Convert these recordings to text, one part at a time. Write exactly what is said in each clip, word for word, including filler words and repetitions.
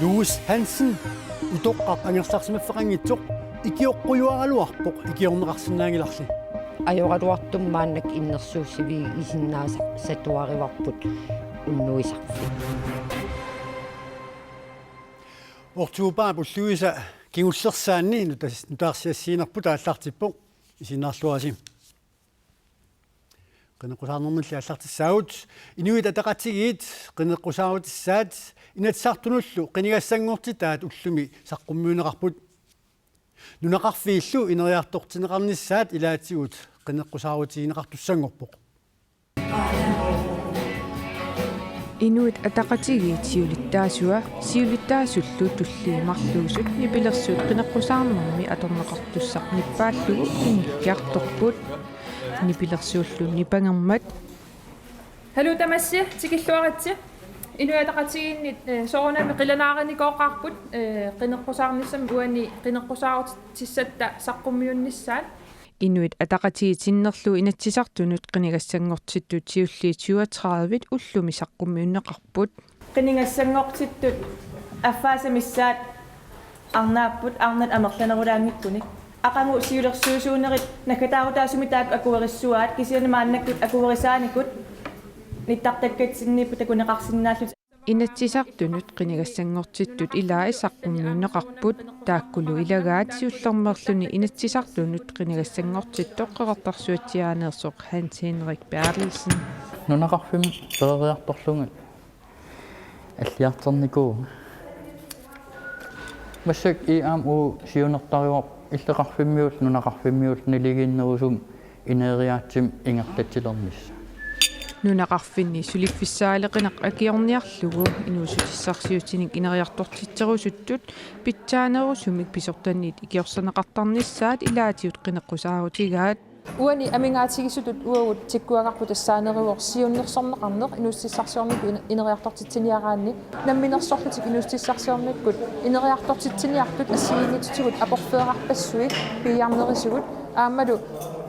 Louis Hansen utoqqaq angerlarsimaffeqanngitsoq ikioqqujuaraluarpoq ikiorneqarsinnaanngilarli. Ajoraluartumik maannakkut innersuussivigisinnaasatuarivarput unnuisarfik. Oktoberip ulluisa kingullersaanni nutas-, nutaarsiassiinerput aallartippoq, isiginnaarluarisi. Qineqqusaarnermilli aallartissaagut. Inuit Ataqatigiit qineqqusaarutissat Inatsisartunullu qinigassanngortitaat ullumi saqqummiunneqarput. Nunaqarfiillu ineriartortinneqarnissaat ilaatigut qineqqusaarutigineqartussanngorpoq. Inuit Ataqatigiit siulittaasua siulittaasullu tulliit marluusut nipilersuut qineqqusaarnermi atorneqartussaq nippaallugu inngikkiartorput. Nipilersuullu nipangermat. Haluu tamassi, tikilluaritsi. Inuit Ataqatigiinni, eh, soorunami qilanaarinikoqaarput, eh, qineqqusaarnissamut uani qineqqusaarutissatta saqqummiunnissaat. Inuit Ataqatigiit sinnerlugu Inatsisartunut qinigassanngortittut siulliit syvogtredive ullumi saqqummiunneqarput. Qinigassanngortittut affaasa missaat arnaapput, arnat amerlanerulaanngikkunik. Aqagu siulersuisuunerit naggataarutaasumik taakku akuerissuaat, kisianni maannakkut akuerisaanikut nittartakkatsinniipput takuneqarsinnaallutik. Inatsisartunut qinigassanngortittut ilaat saqqummiunneqarput, taakkulu ilagaat siullermeerluni Inatsisartunut qinigassanngortittoq Qeqertarsuatsiaaniittoq Hans Henrik Berthelsen. Nunaqarfimmi peroriartorlunga alliartornikuuvunga. Massakkut aamma uagut siunertarivarput illoqarfimmiullu nunaqarfimmiullu naligiinnerusumik ineriaatsimi ingerlatsilernissaa. Nunaqarfinni suliffissaaleqineq akiorniarlugu inuussutissarsiutinik ineriartortitserusuttut pitsaanerusumik pisortaniit ikiorserneqartarnissaat ilaatigut qineqqusaarutigaat. Uani amigaatigisutut uagut tikkuagarput tassaaneruvoq siunnersorneqarneq inuussutissarsiornikkut in-, ineriartortitsiniaraanni. Namminersorlutik inuussutissarsiornikkut ineriartortitsiniartut assigiinngitsutigut aporfeerarpassuit piiarnerisigut aammalu,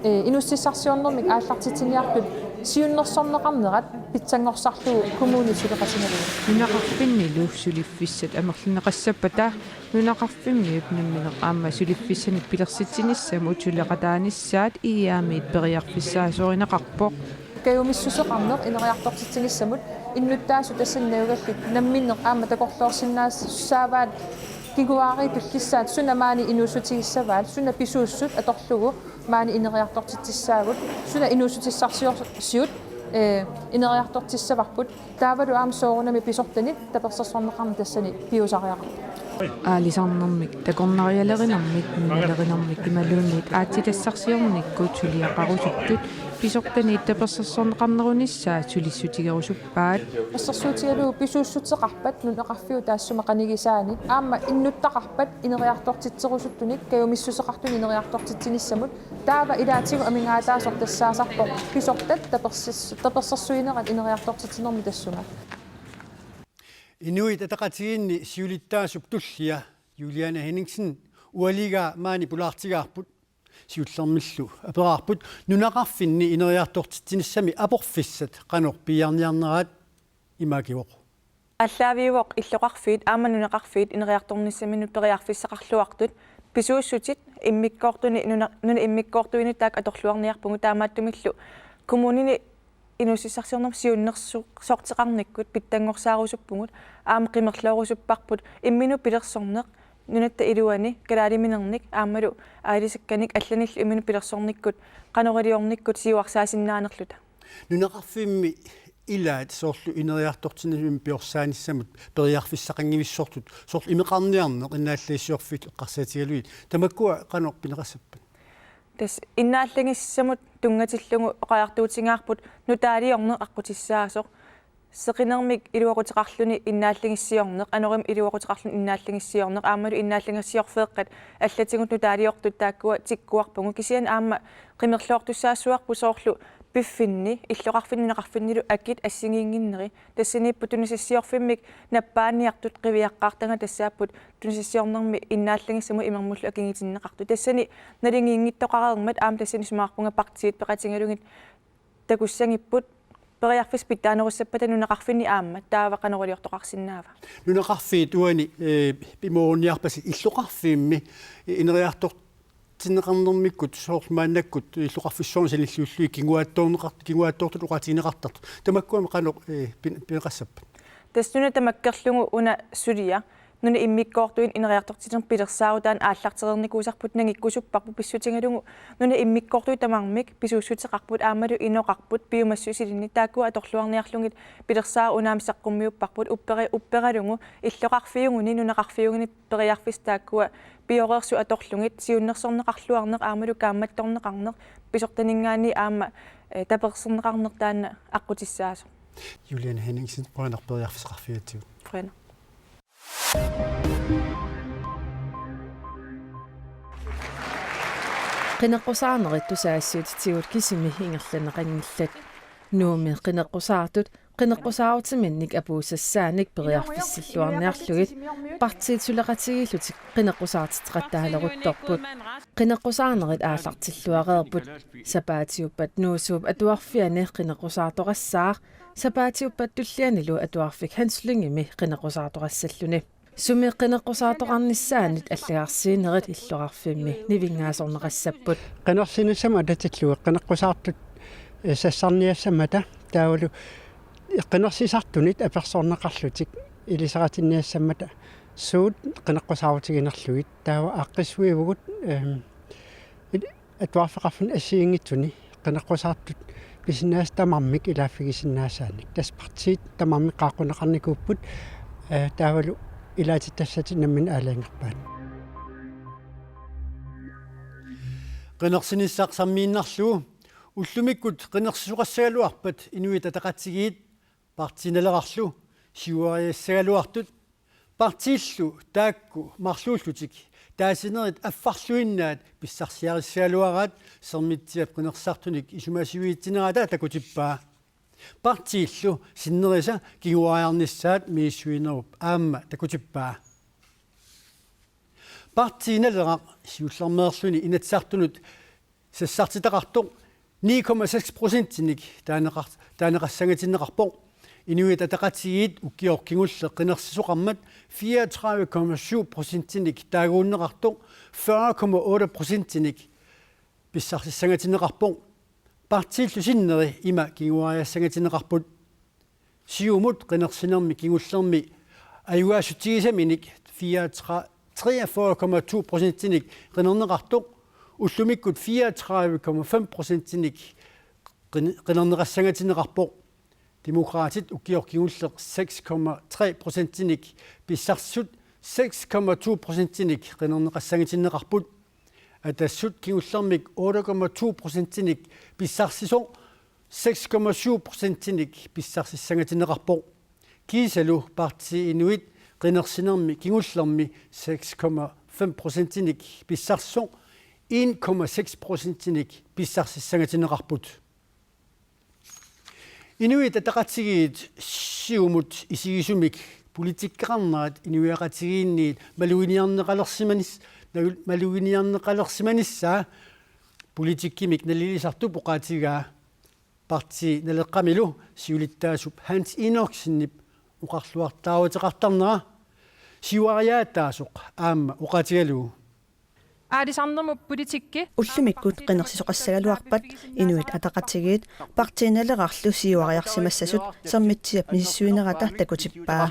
eh, inuussutissarsiornermik aallartitsiniartut siunnersorneqarnerat pitsanngorsarlugu kommunit suleqatigalugu. Nunaqarfinnilu suliffissat amerlineqassappata nunaqarfimmiut nammineq aamma suliffissanik pilersitsinissamut suleqataanissaat I A M-it periarfissaasorineqarpoq. Kajumissuseqarneq ineriartortitsinissamut innuttaasut tassani najugallit namminneq aamma takorloorsinnaassaavaat kinguaariit tullissaat suna maani inuussutigissavaat, suna pisuussut atorlugu maani ineriartortitsissaagut, suna inuussutissarsiorsiut, eh, ineriartortissavarput. Taavalu aamma soorunami pisortanit tapersersorneqarneq tassani piusariaqarpoq. Aalisarnermik, takornarialerinermik, nunalerinermik imaluunniit aatsitassarsiornikkut suliaqarusuttut pisortanit tapersersorneqarnerunissaat sulissutigerusuppaat. Assersuutigalugu pisuussuteqarpat nunaqarfiup taassuma qanigisaani aamma innuttaqarpat ineriartortitserusuttunik kajumissuseqartunik ineriartortitsinissamut. Taava ilaatigut amigaataasoq tassaasarpoq pisortat tapersis-, tapersersuinerat ineriartortitsinermi tassunga. Inuit Ataqatigiinni siulittaasup tullia Juliane Henningsen ualigaa maani pulaartigaarput. Siullermillu aperaarput nunaqarfinni ineriartortitsinissami aporfissat qanoq piiarniarneraat, ima akivoq. Aallaaviuvoq illoqarfiit aamma nunaqarfiit ineriartornissaminnut periarfissaqarluartut pisuussutit immikkoortuni nuna-, nunap immikkoortuinut taakku atorluarniarpugut, taamaattumillu kommunini inuussutissarsiornermut siunnersu-, -sorteqarnikkut pitsanngorsarusuppugut, aamma qimerloorusupparput imminut pilersorneq nunatta iluani kalaaliminernik aammalu aalisakkanik allanillu imminut pilersornikkut qanoq iliornikkut siuarsaasinnaanerluta. Nunaqarfimmi ilaat soorlu ineriartortinnissamut piorsaanissamut periarfissaqanngivissortut, soorlu imeqarniarneq innaallagissiorfiit eqqarsaatigalugit, tamakkua qanoq pineqassappat? Tassa innaallagissamut tunngatillugu oqariartuutigaarput nutaaliorneq aqqutissaasoq. Seqinermik iluaquteqarluni innaallagissiorneq, anorimik iluaquteqarluni innaallagissiorneq, aammalu innaallagissiorfeeqqat allatigut nutaaliortut taakkua tikkuarpugut. Kisianni aamma qimerloortussaassuarput soorlu piffinni, illoqarfinni nunaqarfinnilu akit assigiinnginneri. Tassaniippoq tunisassiorfimmik nappaaniartut qiviaqqaartagaat tassaapput tunisassiornermi innaallagissamut imermullu akunngitsinneqartut. Tassani naligiinngittoqareermat aamma tassani isumaqarpunga partiit peqatigalugit takussagipput Periarfissat pitsaanerussappata nunaqarfinni aamma taava qanoq iliortoqarsinnaava? Nunaqarfiit uani, eh, pimoorunniarpasi illoqarfiimmi, eh, ineriartortinneqarnermikkut soorlu maannakkut illoqarfissuarni sanilliullugit kinguaattoorneqart-, kinguaattoortut oqaatigineqartartut. Tamakkua qanoq, eh, pin-, pineqassappat? Tassa una tamakkerlugu una suliaq nunap immikkoortuini ineriartortitsinermi pilersaarutit taanna aallartereernikuusarput nangikkusupparput pissutigalugu nunap immikkoortut tamarmik pisuussuteqarput aammalu inoqarput piumassuseq ilinni taakkua atorluarniarlugit pilersaarutit una aamma saqqummiupparput upperi-, upperalugu illoqarfiuguni nunaqarfiuguni periarfissat taakkua pioreersut atorlugit siunnersorneqarluarneq aammalu kaammattorneqarneq pisortaninngaanniit aamma, eh, taperserneqarneq taanna aqqutissaasoq. Juliane Henningsen, qujanaq periarfissaqarfigatsigut. Qujanaq. Qineqqusaarnerit tusagassiuutitigut kisimi ingerlanneqanngillat. Nuummi qineqqusaartut qineqqusaarutiminnik apuussassaanik periarfissilluarniarlugit partiit suleqatigiillutik qineqqusaartitseqataaleruttorput. Qineqqusaarnerit aallartilluareerput. Sapaatiuppat Nuussuup atuarfiani qineqqusaartoqassaaq, sapaatiuppat tullianilu atuarfik Hans Lyngemi qineqqusaartoqassalluni. Sumi qineqqusaartoqarnissaanit allagarsiinerit illoqarfimmi nivinngaasorneqassapput. Qinersinissamut atatillugu qineqqusaartut, eh, sassarniassammata taavalu qinersisartunit apersorneqarlutik ilisaritinniassammata suut qineqqusaarutiginerlugit taava aaqqissuivugut, ehm, il-, atuarfeqarfinnut assigiinngitsuni qineqqusaartut pisinnaasat tamarmik ilaaffigisinnaasaannik. Tassa partiit tamarmik qaaqquneqarnikuupput, eh, taavalu ilaatitassatit namminneq aalajangerpaat. Qinersinissaq sammiinnarlugu ullumikkut qinersisoqassagaluarpat Inuit Ataqatigiit Partii Nalerarlu siuariassagaluartut partiillu taakku marluullutik taasinerit affarluinnaat pissarsiarissagaluaraat Sermitsiap qinersisartunik isumasiviitsinerata takutippaa. Partiillu sinnerisa kinguariarnissaat misissuinerup aamma takutippaa. Partii Naleraq siullermeerluni Inatsisartunut sassartitaqartoq ni komma seks procentinik taaneqar-, taaneqassangatinneqarpoq. Inuit Ataqatigiit ukioq kingulleq qinersisoqarmat fireogtredive komma syv procentinik taaguunneqartoq fyrre komma otte procentinik pissarsissangatinneqarpoq. Partiillu sinneri ima kinguariassangatinneqarput. Siumut qinersinermi kingullermi ajugaassutigisaminik fireogtredive, treogfyrre komma to procentinik qinerneqartoq, ullumikkut fireogtredive komma fem procentinik qin-, qinerneqassangatinneqarpoq. Demokraatit ukioq kingulleq seks komma tre procentinik pissarsisut seks komma to procentinik qinerneqassangatinneqarput. Atassut kingullermik otte komma to procentinik pissarsisoq seks komma syv procentinik pissarsissangatinneqarpoq. Kiisalu Partii Inuit qinersinermi kingullermi seks komma fem procentinik pissarsisoq en komma seks procentinik pissarsissangatinneqarput. Inuit Ataqatigiit Siumut isigisumik politikkeqarnerat inuiaqatigiinniit maluginiarneqalersimanis-, nalu-, maluginiarneqalersimanissaa politikkimik nalilisartup oqaatigaa. Partii Naleqqamilu siulittaasup Hans Enoksenip oqarluartaaruteqartarnera siuariaataasoq aamma oqaatigalugu. Aalisarnermut politikki. Ullumikkut qinersisoqassagaluarpat Inuit Ataqatigiit Partii Nalerarlu siuariarsimassasut Sermitsiap misissuinerata takutippaa.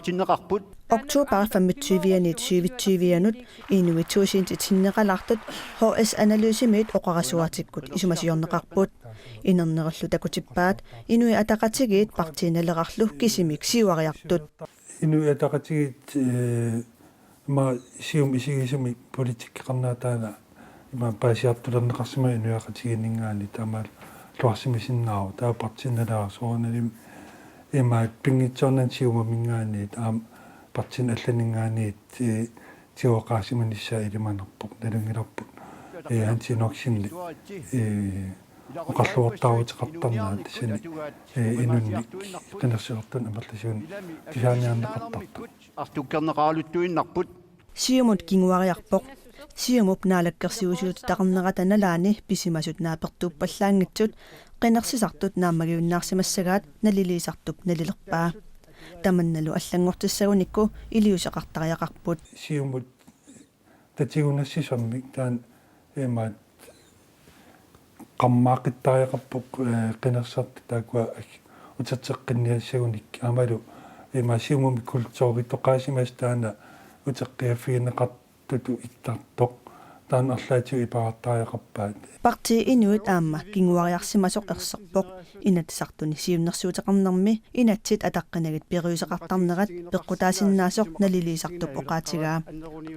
Oktober femogtyve-anit syvogtyve-anut inuit tusind sinneqalaartut H S Analysemiit oqarasuaatikkut isumasiorneqarput. Inernerullu takutippaat Inuit Ataqatigiit Partii Nalerarlu kisimik siuariartut. Inuit Ataqatigiit, eh, ima Siumut isigisumik politikkeqarnerat taanna ima paasiartulerneqarsimavoq inuiaqatigiinninngaanniit taamaalluarsimasinnaavoq, taava Partii Naleraq soorunalimi imaat pinngitsoornani Siumuminngaanniit aamma partiinit allaninngaanniit, eh, tiguaqaasimanissaa ilimanarpoq, nalunngilarput, eh, Hans Enoksenip, eh, oqarluartaaruteqartarnera tassani, eh, inunnik qinersinertut amerlasuunik tusaaniarneqartartut. Artukkerneqaraluttuinnarput. Siumut kinguariarpoq. Siumup naalakkersuisuutitaqarnerata nalaani pisimasut naapertuuppallaanngitsut qinersisartut naammagiunnaarsimassagaat naliliisartup nalilerpaa. Tamannalu allanngortissagunikku iliuuseqartariaqarput. Siumut tatigunassisarmik taanna imaat qammaaqittariaqarpoq, eh, qinersisartut taakkua ag-, uterteqqinniassagunik aammalu imaat Siumumi kulturitoqaasimasut taanna uteqqiaffigineqartutut ittartoq taanna arlaatigut iperartariaqarpaat. Partii Inuit aamma kinguariarsimasoq erserpoq. Inatsisartuni siunnersuuteqarnermi inatsit ataqqinagit periuseqartarnerat peqqutaasinnaasoq naliliisartup oqaatigaa.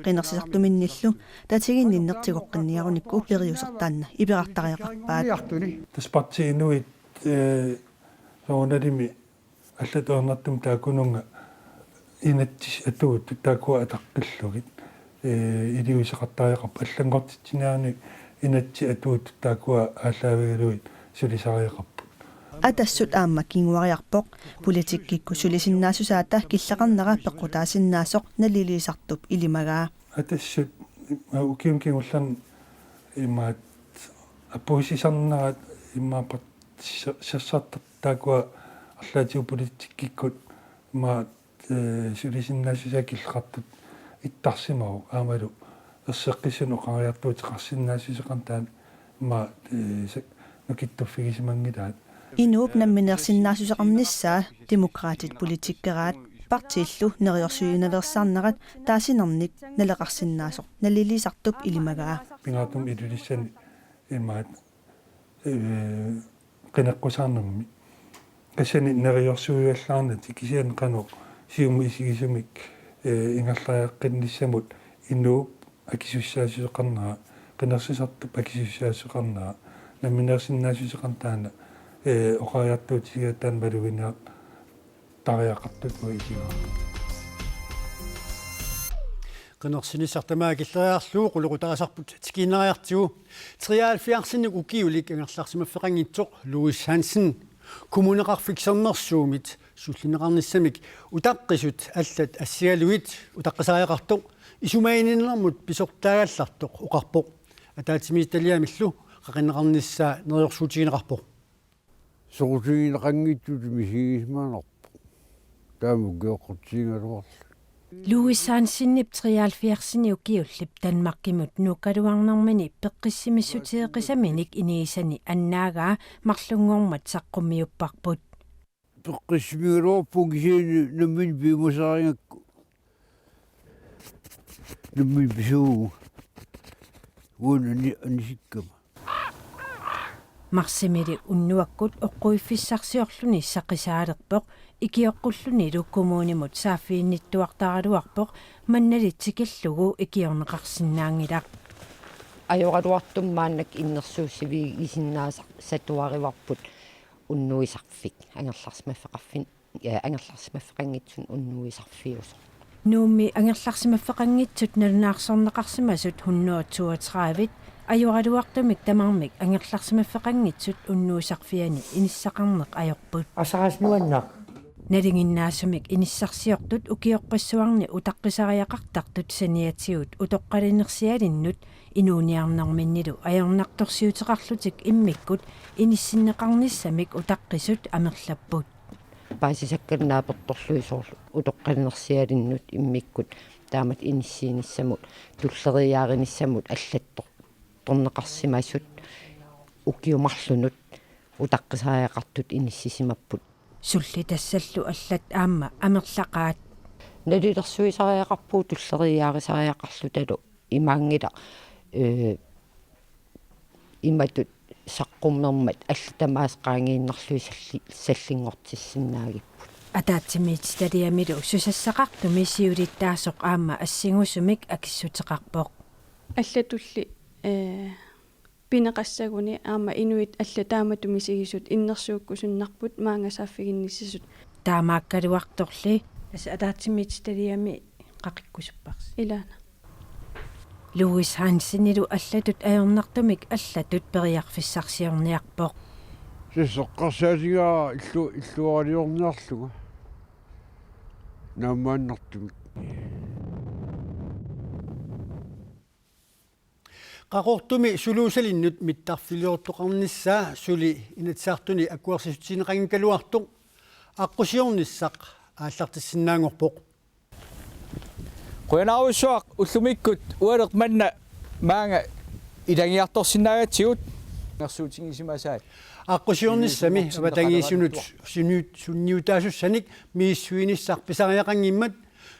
Qinersisartuminnillu tatiginninneq tigoqqinniarunikku periuseq taanna iperartariaqarpaat. Tassa Partii Inuit, eh, soorunalimi allatut ajornartumik taakkununnga inatsit atuuttut taakkua ataqqillugit, eh, iliuuseqartariaqarput allanngortitsiniarneq inatsit atuuttut taakkua aallaavigalugit sulisariaqarput. Atassut aamma kinguariarpoq politikkikkut sulisinnaassusaata killeqarnera peqqutaasinnaasoq naliliisartup ilimagaa. Atassut ukiuni kingullerni imaat apuussisarnerat imaat part-, se-, sersartartut taakkua arlaatigut politikkikkut imaat, eh, sulisinnaassusaa killeqartutut ittarsimavoq aammalu erseqqissunik oqariartuuteqarsinnaassuseqarneq taanna imaat, eh, se-, nukittorfigisimanngilaat. Inuup nammineersinnaassuseqarnissaa Demokraatit politikkeraat partiillu neriorsuiunaveersaarnerat taasinernik naleqarsinnaasoq naliliisartup ilimagaa. Pingaartumik Ilulissani imaat, eh, qineqqusaarnermi. Tassani neriorsuivallaarnatik kisianni qanoq Siumup isigisumik, eh, ingerlariaqqinnissamut inuup akisussaassuseqarnera, qinersisartup akisussaassuseqarnera, nammineersinnaassuseqarneq taanna, eh, oqariartuutigigaat taanna maluginiar-, tariaqartut uanga isigaara. Qinersinissaq tamaat killeriarlugu qulequtaasarput tikiinnariartigu. Treoghalvfjerdsinik ukiulik angerlarsimaffeqanngitsoq Louis Hansen Kommuneqarfik Sermersuumit sullinneqarnissamik utaqqisut allat assigalugit utaqqisariaqartoq isumaginninnermut pisortaagallartoq oqarpoq. Ataatsimiititaliamillu qaqinneqarnissaa neriorsuutigineqarpoq. Soqutigineqanngitsutut misigisimanarpoq. Taama ukioqqutsigigaluarluni. Louis Hansenip treoghalvfjerdsinik ukiullip Danmarkimut nuukkaluarnermini peqqissimissutigeqqisaminik inigisani annaagaa marlunngormat saqqummiupparput. Peqqissimigaluarpunga kisianni nammineq piumasarigakku. Nammineq pisuuvunga. Uanga ani-, anisikkama. Marsimili unnuakkut oqquiffissarsiorluni saqisaalerpoq, ikioqqullunilu kommunimut saaffiginnittuartaraluarpoq, mannali tikillugu ikiorneqarsinnaanngilaq. Ajoraluartumik maannakkut innersuussivigisinnaassatuarivarput unnuisarfik angerlarsimaffeqarfin-, eh, angerlarsimaffeqanngitsunik unnuisarfiusoq. Nuummi angerlarsimaffeqanngitsut nalunaarsorneqarsimasut hundrede toogtredive ajoraluartumik tamarmik angerlarsimaffeqanngitsut unnuisarfiani inissaqarneq ajorput. Asarasnuanna. Nalinginnaasumik inissarsiortut ukioqqissuarni utaqqisariaqartartut saniatigut utoqqalinersialinnut inuuniarnerminnilu ajornartorsiuteqarlutik immikkut inissinneqarnissamik utaqqisut amerlapput. Paasisakkanik naapertorlugit soorlu utoqqalinersialinnut immikkut taamatut inissiinissamut tulleriiaarinissamut allattor-, torneqarsimasut ukiut marlunut utaqqisariaqartut inissisimapput. Sullitassallu allat aamma amerlaqaat. Nalilersuisariaqarpugut tulleriiaarisariaqarlutalu imaanngilaq, eh, imatut saqqummermat allat tamaasa qaangiinnarlugit salli-, sallinngortissinnaagipput. Ataatsimiititaliamilu susassaqartumi siulittaasoq aamma assingusumik akissuteqarpoq. Allatulli, eh, pineqassaguni aamma inuit allat taamatut misigisut innersuukkusunnarput maanga saaffiginnissasut. Taamaakkaluartorli, tassa ataatsimiititaliami qaqikkusupparsi. Ilaana. Louis Hansenilu allatut ajornartumik allatut periarfissarsiorniarpoq. Tassa eqqarsaatigaara illu-, illuaraliorniarlunga. Naammaannartumik. Qaqortumi suluusalinnut mittarfiliortoqarnissaa suli Inatsisartuni akuersissutinneqanngikkaluartoq aqqusiornissaq aallartissinnaanngorpoq. Qujanarujussuaq ullumikkut ualeq manna maanga ilagiartorsinnaagatsigut. Nersuutingisimasaat. Aqqusiornissami avatangiisinut sunniut-, sunniutaasussanik misissuinissaq pisariaqanngimmat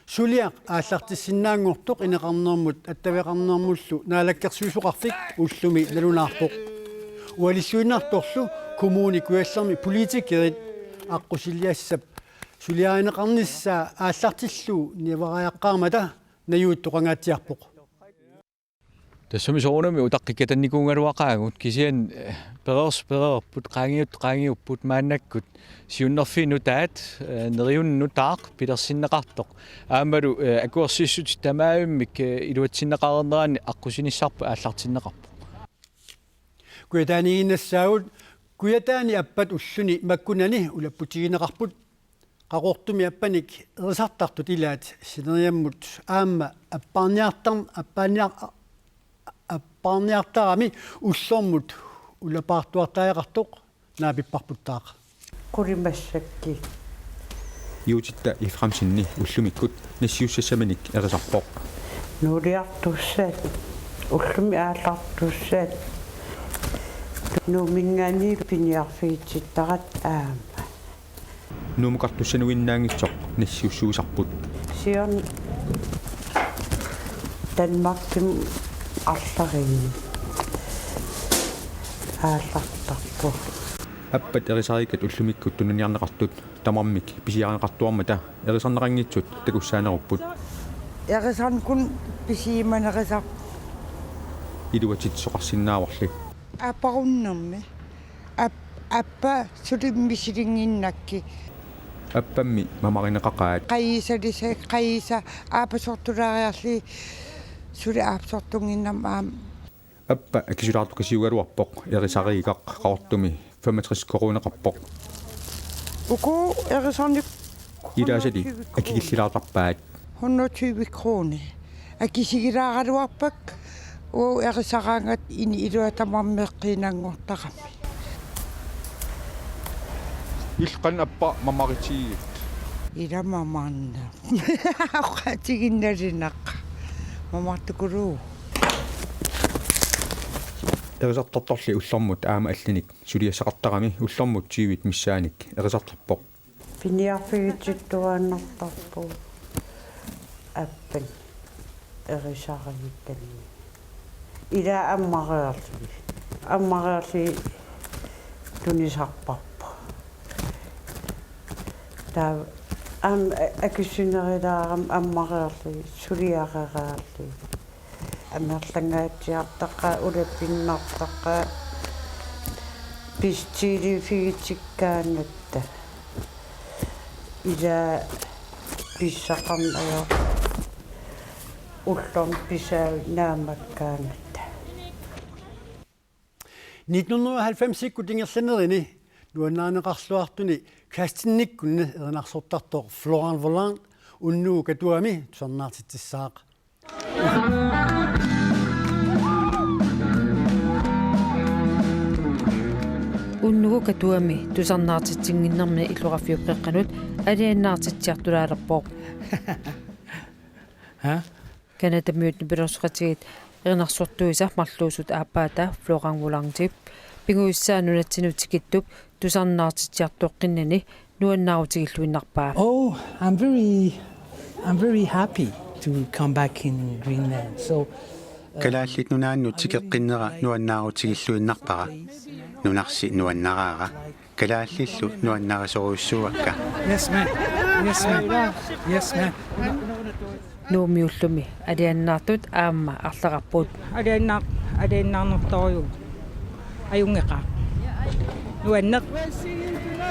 suliaq aallartissinnaanngortoq ineqarnermut attaveqarnermullu naalakkersuisoqarfik ullumi nalunaarpoq. Ualilluinnartorlu Kommune Kujallermi politikerit aqqusiliassap suliarineqarnissaa aallartillugu niueraaqqaarmata najuuttoqangaatsiarpoq. Tassami soorunami utaqqikatannikuugaluaqaagut kisianni, eh, pereers-, pereerput qaangiut-, qaangiupput maannakkut siunnerfiit nutaat, eh, neriunneq nutaaq pilersinneqartoq. Aammalu, eh, akuersissutit tamaavimmik, eh, iluatsinneqareerneranni aqqusinissarput aallartinneqarpoq. Kujataaniiginnassaagut, Kujataani appat ulluni makkunani ulapputigineqarput. Qaqortumi appanik erisartartut ilaat sineriammut aamma appaarniartar-, appaarniar-, appaarniartarami ullormut ulapaartuartariaqartoq naapipparputtaaq. Qulit massakkut. Juutitta Efraimsenip ullumikkut nassiussissaminik erisarpoq. Nuuliartussat, ullumi aallartussat, Nuumminngaanniit piniarfigitsittarat aamma. Nuummukartussanuinnaanngitsoq nassiussuisarput. Siorna Danmarkimi arlariinni aallartarpugut. Appat erisariikkat ullumikkut tuniniarneqartut tamarmik pisiarineqartuarmata erisarneqanngitsut takussaanerupput. Erisarneq kun pisimanerisaq. Iluatsitsisoqarsinnaavarli. Apparunnermi. Ap-, appa suli misilinnginnakkit. Appammi mamarineqaqaat. Qajisalisa, qajisa, aappasortulaariarli, suli aappasortunnginnama aamma. Appa akisulaartukasiugaluarpoq, erisariikkat Qaqortumi femogtres koruuneqarpoq. Uku erisarnik ilaasali akikillilaartarpaat. Hundrede og tyve kroner. Akisigilaaraluarpakka, uagut erisaraangat ini ilua tamarmi eqqiinanngortarami. Illit qanoq appa mamaritigigippit? Ila mamarneq. Oqaatiginnarinaqa. Mamartukuluuvoq. Erisartartorli ullormut aamma allinik suliassaqartarami ullormut tyvit missaannik erisartarpoq. Piniarfigitsittuaannartarpugut appat erisariikkanni. Ila ammareerlugit. Ammareerlugit tunisarparput. Taava aamma a-, akusinerulaarami ammareerlugit, suliarereerlugit. Amerlangaatsiartaqaaq, ulapinnartaqaaq, pissusiiffigitsikkaangatta. Ila pissaqarneq ajorpoq. Ullormut pisaavik naammakkaangatta. Nitten hundrede og halvfemsikkut ingerlanerini nuannarineqarluartuni castingikkuni erinarsortartoq Florent Vollant Unnugu Katuami tusarnaartitsissaaq. Unnugu Katuami tusarnaartitsinnginnermini illoqarfiup qeqqanut alianaartitsiartulaalerpoq. Ha? Canadamiut nipilersoqatigiit erinarsortuisa marluusut aappaata Florent Vollantip pinngitsoorsuaq nunatsinni tikittup tusarnaartitsiartoqqinnani nuannaarutigilluinnarpaa. Oh, I'm very, I'm very happy to come back in Greenland. So, uh, Kalaallit Nunaannut tikeqqinnera nuannaarutigilluinnarpara. Nunarsi nuannaraara. Kalaallillu nuannarisorujussuuakka. Yes, ma'am. Yes, ma'am. Yes, ma'am. Nuummi ullumi alianaartut aamma arlaqarput. Alianaar-, alianaarnertorujuk. Ajunngeqaaq. Nuanneq.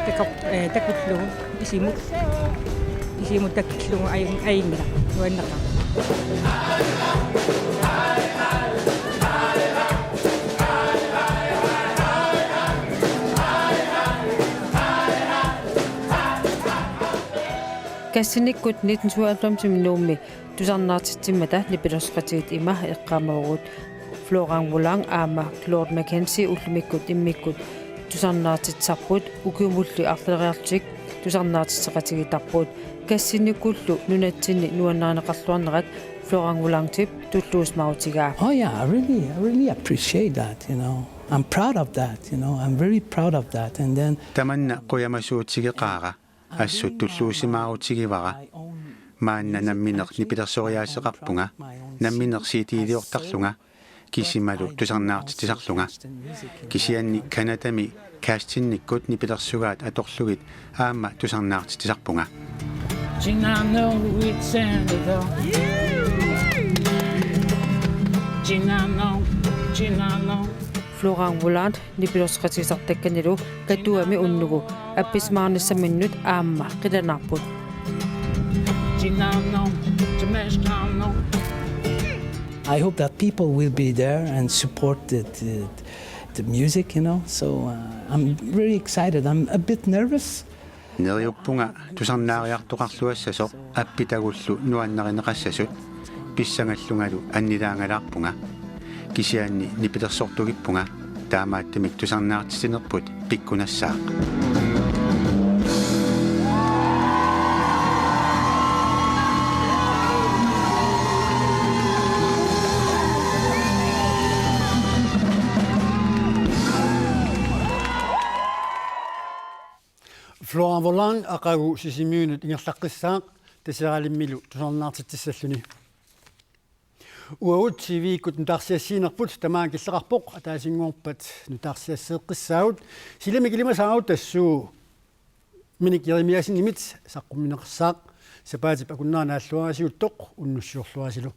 Takor-, eh, takullugu. Isimut. Isimut takillugu ajun-, ajunngilaq. Nuanneqaaq. Castingikkut nitten syvoghalvfemsimi Nuummi tusarnaartitsimmata nipilersoqatigiit ima eqqaamavugut. Florent Volant aamma Claude McKenzie ullumikkut immikkut tusarnaartitsisarput, ukiumulli arlaleriarlutik tusarnaartitseqatigiittarput. Kassinnikkullu nunatsinni nuannarineqarluarnerat Florent Volantip tulluusimaarutigaa. Oh yeah, I really, I really appreciate that, you know. I'm proud of that, you know. I'm very proud of that. And then Tamanna qujamasuutigeqaara, assut tulluusimaarutigivara. Maanna nammineq nipilersoriaaseqarpunga, nammineq C D-liortarlunga, kisimalu tusarnaartitsisarlunga. Kisianni Canadami Castinnikkut nipilersugaat atorlugit aamma tusarnaartitsisarpunga. Gennaro Itsindal. Gennaro, Gennaro. Florent Volant nipilersoqatigisartakkanilu Katuami unnugu appisimaarnissaminnut aamma qilanaarput. Gennaro, Gennaro. I hope that people will be there and support the, the, the music, you know. So uh, I'm very excited. I'm a bit nervous. Neriuppunga tusarnaariartoqarluassasoq appitagullu nuannarineqassasut, pissangallungalu annilaangalaarpunga. Kisianni nipilersortugippunga, taamaattumik tusarnaartitsinerput pikkunassaaq. Florent Volant aqagu Sisimiunut ingerlaqqissaaq, Tasialimmilu tusarnaartitsissalluni. Uagut T V-kkut nutaarsiassiinerput tamaanga killeqarpoq, ataasinngorpat nutaarsiasseeqqissaagut. Silami kilimasaagut tassuuminik Jeremiassenimit saqqummiunneqassaaq, sapaatip akunnerani naalluarisiuttoq unnussiorluarisilu.